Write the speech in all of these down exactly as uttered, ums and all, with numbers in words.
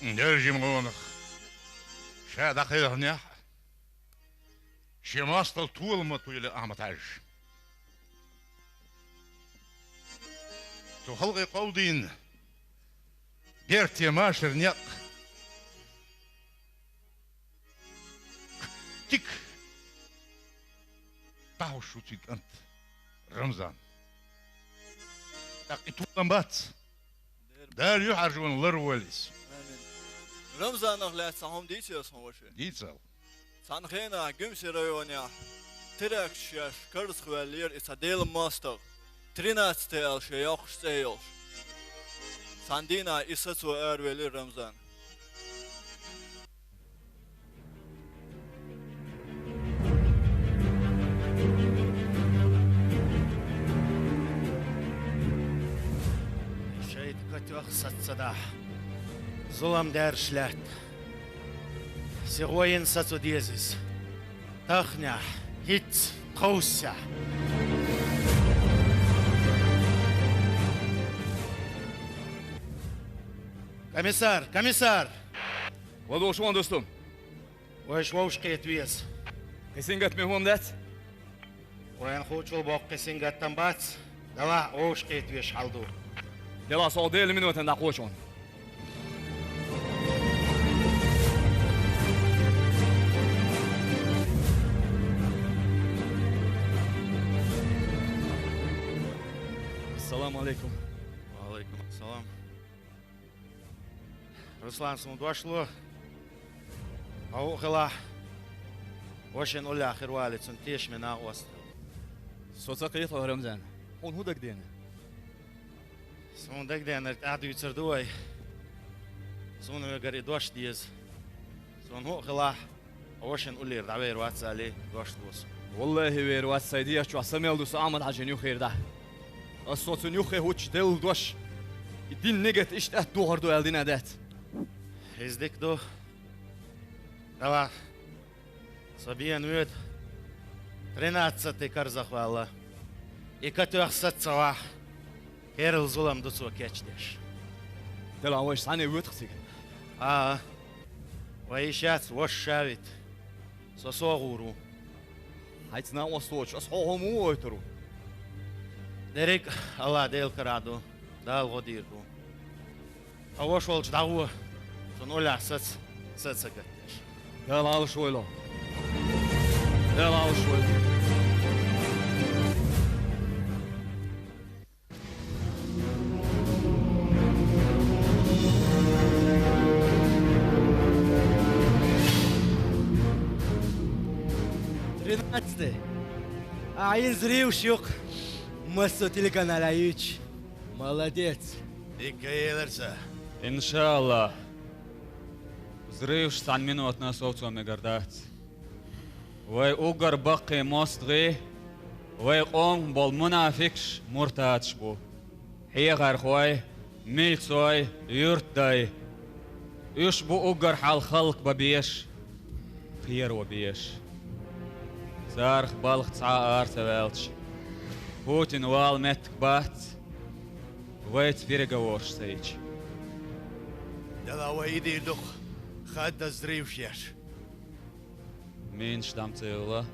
Дерригача гӀонах ша дӀакхелхинехь, шен мостагӀал толам ма тоьлу Ахьмад-Хьаьжас. Цу халкъе кховдийна берте машар некъ тик дӀахьуш ву цуьнан кӀант Рамзан. ТӀаккха и толам бац. Дала юьхьӀаьржонан ларвойла иза. Амин. Рамзанах лаьцна хьуна дийций аса хьуна, ваша? Дийцал. Цхьана хенахь Гуьмсе районехь теракташ еш карзахваьллера и цхьа Делан мостагӀа, тринадцатый аьлла шен йоккхачу цӀе йолуш. Цхьана дийнахь и сацо аравелира Рамзан. Шайта катоьхна саца ца дахь, зулам даьржаш лаьтта. Сихо йина сацо деза иза. Тахнехь, хӀинцца, тховсехь. Комиссар! Комиссар! ЛадугӀуш ван дусту! Вайша вовшахкхета веза. Кхин сингаттаме хӀума дац? Вайна хуучул боккха кхин сингаттам бац. Делахь вовшахкхета везаш хьал ду. Делахь сох Делан минотана дӀакхочун. Ассаламу алейкум. Ва алейкум ассалам. Руслан, суна дош ло. Хьо хӀуъа хилахь, вашина уллехь хир валий, цунна тешаме накъост хила. Со ца кхета хьо, Рамзан. Хьуна хӀун дагадеана? Суна дагадеанарг тӀаьхьа дуьйцур ду вай. Суна вегара и дош деза. Суна хӀуъа хилахь, хьо вашина уллера дӀавер вац аьлла, дош ло суна. Валлахи, вер вац, сайн дегӀа чохь са мел ду со Ахьмад-Хьаьжин юххера дӀа. Ас со цунна юххе хӀуттуш делла дош, и дина нигат иштта атта духур ду аьлла дина дац. Иза дика ду. Давай. Со бен воьду. Тринадцатый карзахваьлла. И катоьхна саца ца вахь, керла зулам ду цо кечдеш. Делахь вайша цхьаьна воьду-кх цига? ХӀа-а. Вай йиш яц, ваша ша вита. Со сов гӀур ву. Хьайца накъост воцуш, ас хьо хӀума муха гӀойтур ву? Дерриг а АллахӀ Делан карахь ду, Дала гӀо дийр ду. Ткъа ваша волчу дӀагӀо, цунна уллехь саца, са ца гатдеш. Дала Ӏалаш войла. Дала Ӏалаш войла. Тринадцатый. Ахьа йина взрываш ю-кх, массо телеканалехь юьйцуш. Молодец. Дика елира сан. Иншаллах. Взрываш цхьана минотана совцо мегар дац. Вай уггар баккхий мостагӀий, вай къомах болу мунафикаш, муртадаш бу. Хьехархой, милцой, юьртдай. Уьш бу уггар хьалха халкъ бан безаш, кхеро безаш. Царах балха цхьа а ара ца ваьлча, Путин вала меттиг бац, вайца переговораш ца йича. Делахь вай и дийр ду-кх, хаддаза взрываш еш. Минаш дӀа ма ца йолла.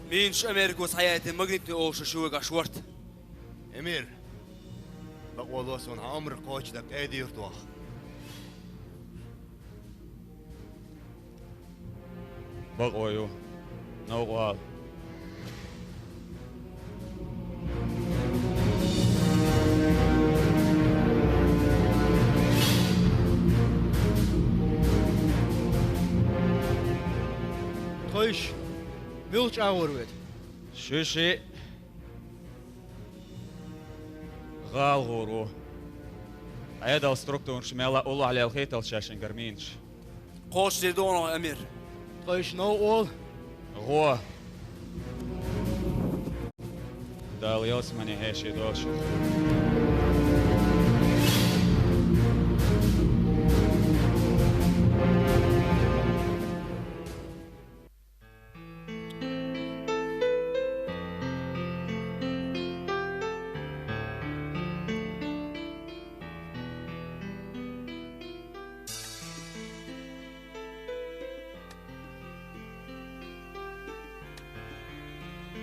Минаш Америко схьаяйтина магнитный олуш ю вайгахь шорта. Эмир, бакъо ло суна хьан омра кхочушдан къеда юьртах. Бакъо ю. Новкъа вала. Тхойша муьлхачу агӀор ву? Шуьшиъ гӀала гӀур ву. Ӏедалан структураш мелла а уллохь лелхийталц шаьшшингара минаш. Кхочушдийр ду хьуна, Амир. Тхойша новкъа волу. ГӀо. Дала ялсамане хьеший долуш.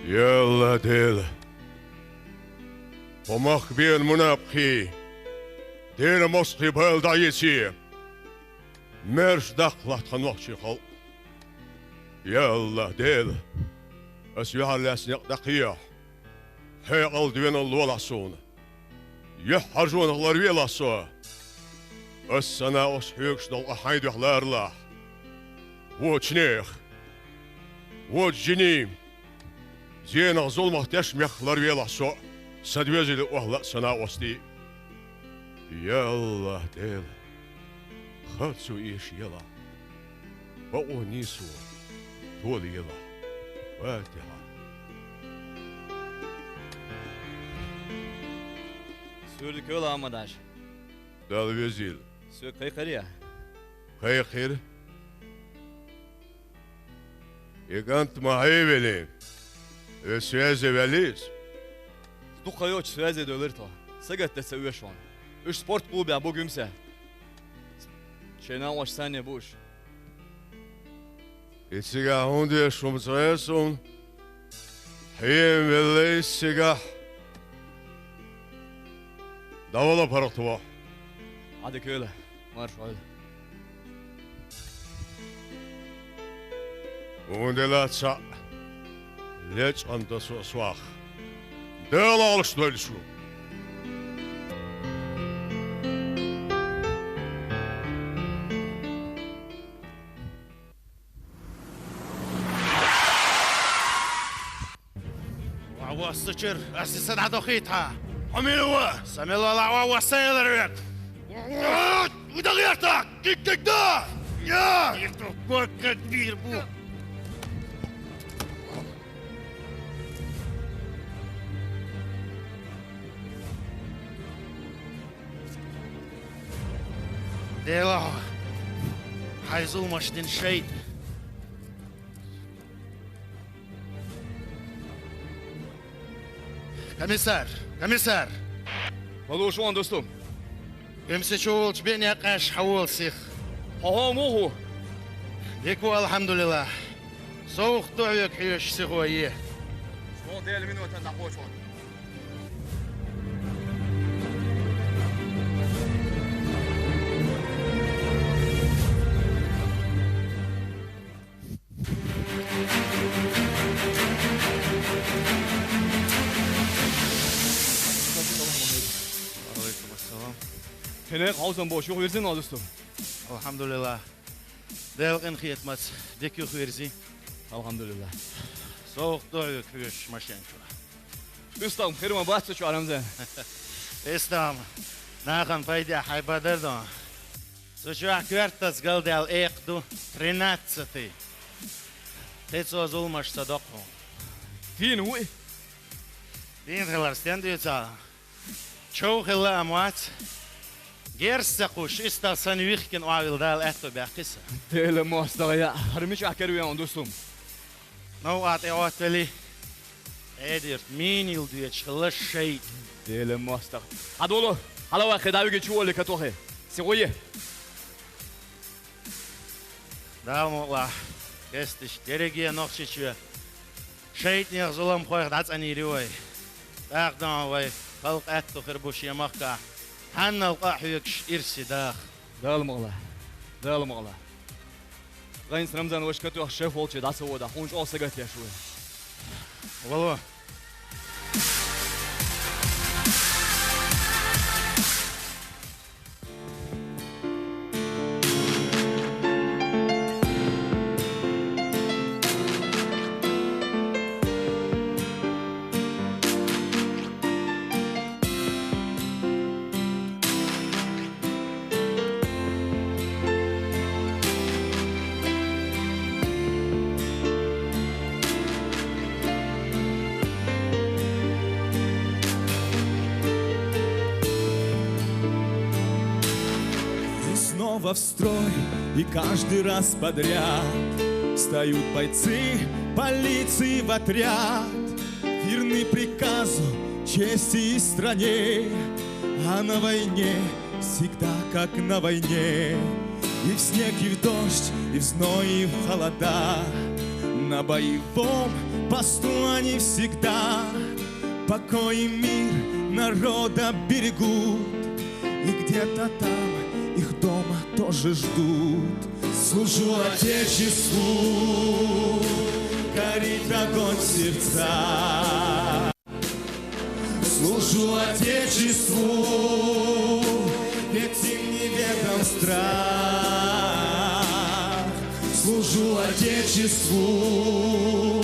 Я АллахӀ Дела, хӀокху махка беана мунапкъий, Делан мостагӀий байла дӀаэций, маьрша даккха латта тхан нохчийн халкъ. Я АллахӀ Дела, ас юьхьарлаьцна некъ дӀакхехьа, хьекъал, доьналла лолахь суна. ЮьхьӀаьржонах ларвелахь со. Ас, сан накъостий, хьоьгуш долу къа хьайн дуьхьа ларалахь. Вочу нехан, вочу жинийн, зенах, зуламах, тешнабехах ларвелахь со, сан доьзале охьала а, сан накъостий. Я АллахӀ Дела, харцо эшаелахь, бакъо, нийсо толаелахь. Фатихьа. Суьрдакойла, Ахьмад-Хьаьжа. Далла везийла. Соьга кхайкхирий? Кхайкхира. И кӀант ма хьевеллий, вай связе ваьллий иза? Дукха йоццуш связе девлира тхо. Сагатдан ца оьшу хьуна. Уьш спорт клубехь бу, Гуьмсехь. Шайн накъостий санна бу уьш. И цигахь хӀунда веш хӀума ца хеза суна, хьеме велла иза цигахь. ДӀавала, паргӀат вахь. Ӏадика йойла, марша Ӏойла. ХӀунда лаьцна лечкъана до со сох. Дела Ӏалаш дойла шу. Ва, ва, сучуьра, ас и са дӀадохийта хьан. Хьо мила ву? Сан мила валахь, ва, ва, сан элар век. Ва, ва, ва, дахьерта, кик, кик, да! Я! Ирту кокка бийр бу. Дела, хьайн зуламаш дина шайтӀа. Комиссар! Комиссар! Ма луш вон, дусту! Гуьмсе чу волчу бен яккхаш хьан волу сиха? Хьо хьо муха ву? Дика ву, алхьамдулиллахӀ. СовгӀат ду хьоьга хьоьжуш сихо е. Чо Дела минотан дӀакхочу хьуна. Ва Ӏалайкум ассалам. Хьенех хьовзам боцуш юхавирзина, дусту? АлхьамдулиллахӀ. Делан къинхетамца дика юхавирзи. АлхьамдулиллахӀ. СовгӀат ду хьоьга хьоьжуш машен чохь. УьстагӀ хир ма бац цу чохь, Рамзан. УьстагӀ, нахана пайдехь хьайн бадар дан. Цу чохь коьртаца галдаьлла экха ду, тринадцатый. Кхин цо зуламаш ца до хьуна. Дийна вуй? Дийна хилар стен дуьйцу ахь? Чов хилла а ма вац. Герз ца кхуьссуш, уьстагӀ санна вихкина охьавилла Дала аьтто баьккхи сан. Делан мостагӀа, хӀара мичахь кара веана, дусту? Новкъа тӀе Ӏоттавелли, Ӏедирта мина йилла доьдуш хилла шайтӀа. Делан мостагӀа. Хьан долу? Хьала ваккхий, дӀавиги чу волли катохий. Сихо е. Дала мукъалахь, кесташ, дерриге Нохчийчоь шайтӀанех, зуламхойх дӀацӀанйийр ю вай. ТӀаккха дан вай халкъ аьтто хир бу шен махкахь, хьанал къа а хьоьгуш ирсе даха. Дала мукъалахь. Дала мукъалахь. Гайнца Рамзан ваша катоьхна шеф волчу дӀа ца водахь, хьуна чӀогӀа сагатдеш ву. Вало. И снова в строй, и каждый раз подряд встают бойцы полиции в отряд. Верны приказу, чести и стране, а на войне всегда как на войне. И в снег, и в дождь, и в зной, и в холода на боевом посту они всегда покой и мир народа берегут. И где-то там их дома тоже ждут. Служу Отечеству, горит огонь в сердца. Служу Отечеству, ведь им неведом страх. Служу Отечеству,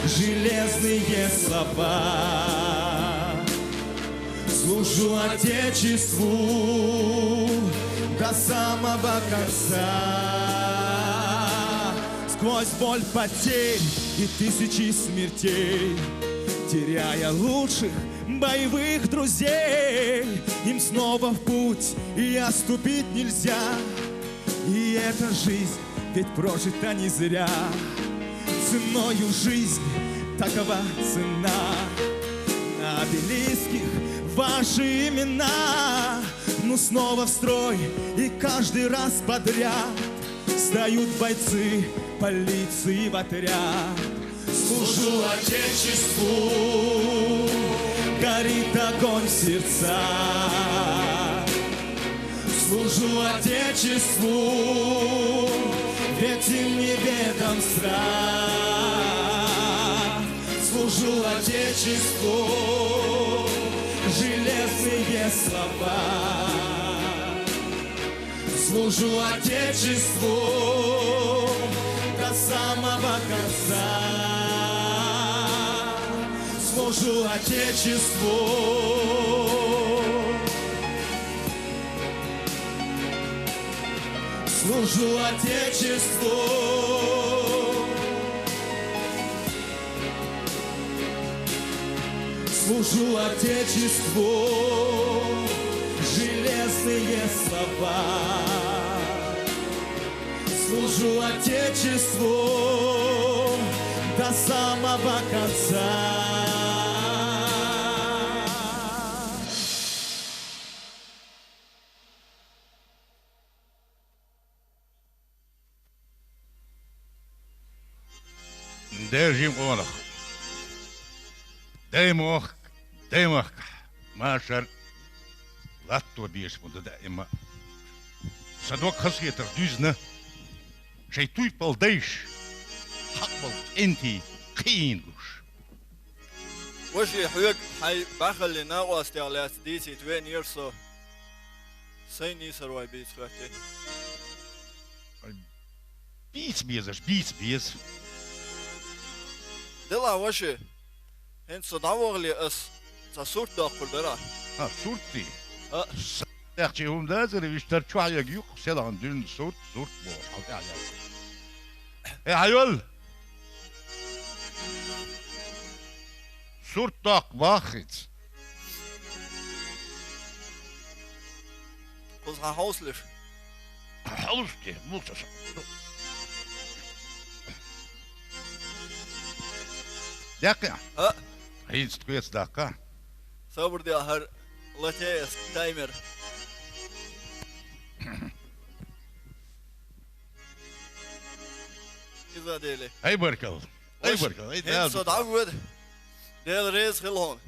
железные слова. Служу Отечеству до самого конца. Сквозь боль потерь и тысячи смертей, теряя лучших боевых друзей, им снова в путь и отступить нельзя. И эта жизнь ведь прожита не зря. Ценою жизни такова цена. На обелисках ваши имена. Ну снова в строй и каждый раз подряд встают бойцы полиции в отряд. Служу Отечеству, горит огонь в сердца. Служу Отечеству, ведь им неведом страх. Служу Отечеству, железные слова. Служу Отечеству до самого конца. Служу Отечеству. Служу Отечеству. Служу Отечеству, железные слова. Служу Отечеству до самого конца. Дежим къонах. Даймохк, даймахкахь, машар латто дезаш ма ду даима. Са дог хазахетар дуьзна, шайн туйпал дайша, хьакъбал кӀентий кхиийна гуш. Ваши, хьоьга хьайн бахалли накъостех лаьцна дийцийта веанера со. Сайн нийсарой бийца хӀоьттина. Бийца безаш, бийца беза. Дела, ваши, хӀинца со дӀавахале ас цхьа сурт доккхур дара. А, сурт дий? А. Са-, яхчи хӀума дацара, виштар чохь яга юккъа селхана дуьнна сурт, сурт бохуш, хьал тӀехь яга. Э, хьайол! Сурт доккху баххиц. Кхуза хьан хьовсалаш? Хьовсте, муха ца со. Даккха? А? ХӀинца тхоьца даккха? Собар де, хӀара латеэс таймер. Иза Деле. Ай, баркалла. Ай, баркалла. Ай, хӀинца со дӀавоьду. Дела реза хила хьуна.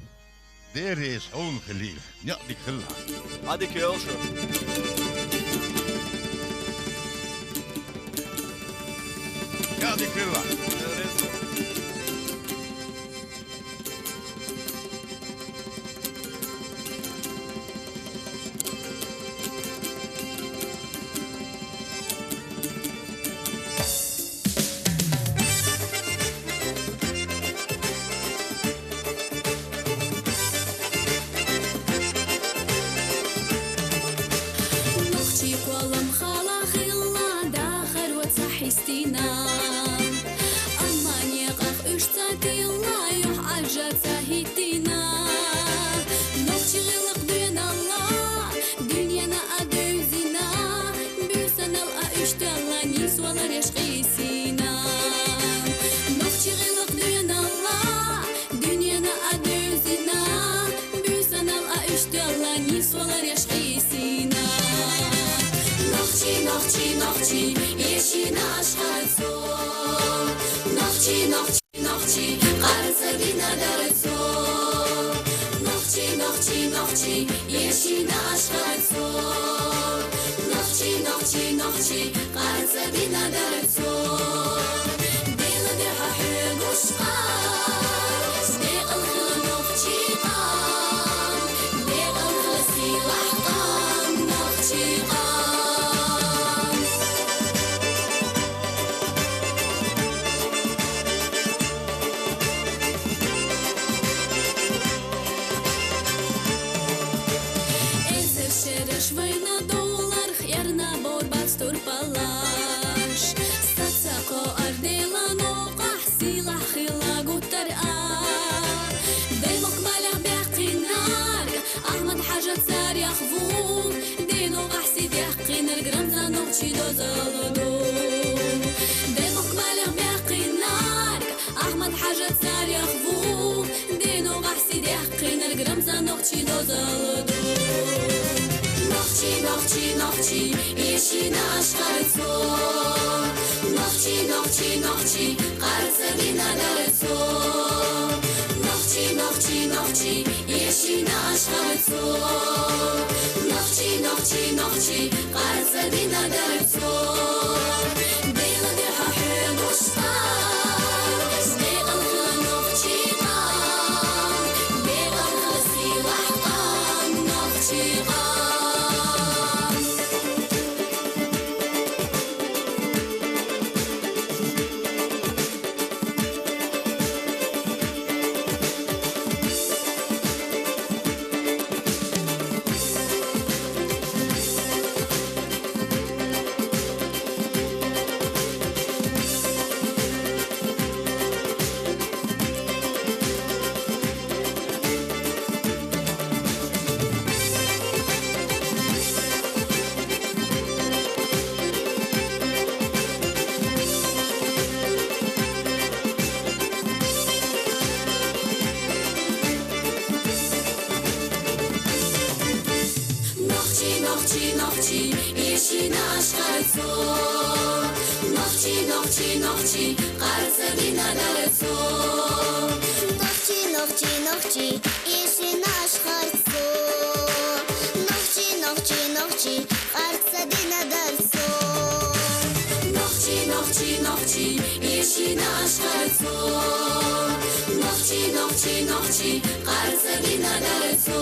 Дела реза хьуна хилийла. Некъ дика хила. Хьан дика йолуш. Некъ дика хила. Дела реза. Нохчий кхоллам хала хилла, дахар ваца хьистина. Амма некъах уьш ца тилла, юьхь Ӏаьржа ца хӀиттина. Нохчий гӀиллакх доьналла, дуьненна а девзина, буьйсанал а уьш тоьлла, нийсвалареш къийсина. Нохчий гӀиллакх доьналла, дуьненна а девзина, буьйсанал а уьш тоьлла, нийсвалареш къийсина. Нохчий, нохчий, нохчий, эшийна аш хазо. Нохчий, нохчий, нохчий. Къарцагъ динадар цо. Нохчи, нохчи, нохчи, ишина ашхар цо. Нохчи, нохчи, нохчи, къарцагъ динадар цо. Дила духьа хьуьгуш къа, декъал хила нохчи къа. Декъал хила сийлахь къа, нохчи къа. Эзар шераш вайна доллар, хьерна борбац турпалаш. Саца кхо ардела нокъахь сийлахь хила гуттар а. Демах балагь бяхъинарг, Ахмад-Хьажа царах ву. Динугахь сидехкъинарг Рамзан нохчи дозалду. Демах балагь бяхъинарг Ахмад-Хьажа царах ву. Динугахь сидехкъинарг Рамзан нохчи дозалду. Нохчи, нохчи, нохчи, ишина ашхар цо. Нохчи, нохчи, нохчи, къарцагъ динадар цо. Нохчи, нохчи, нохчи, ишина ашхар цо. Нохчи, нохчи, нохчи, къарцагъ динадар цо. Дила духьа хьуьгуш къа, декъал хила нохчи къа. Декъал хила сийлахь къа, нохчи къа. Нохчи, нохчи, нохчи, ишина ашхар цо. Нохчи, нохчи, нохчи, къарцагъ динадар цо. Нохчи, нохчи, нохчи, ишина ашхар цо. Нохчи, нохчи, нохчи, къарцагъ динадар цо. Нохчи, нохчи, нохчи, ишина ашхар цо. Нохчи, нохчи, нохчи, къарцагъ динадар цо.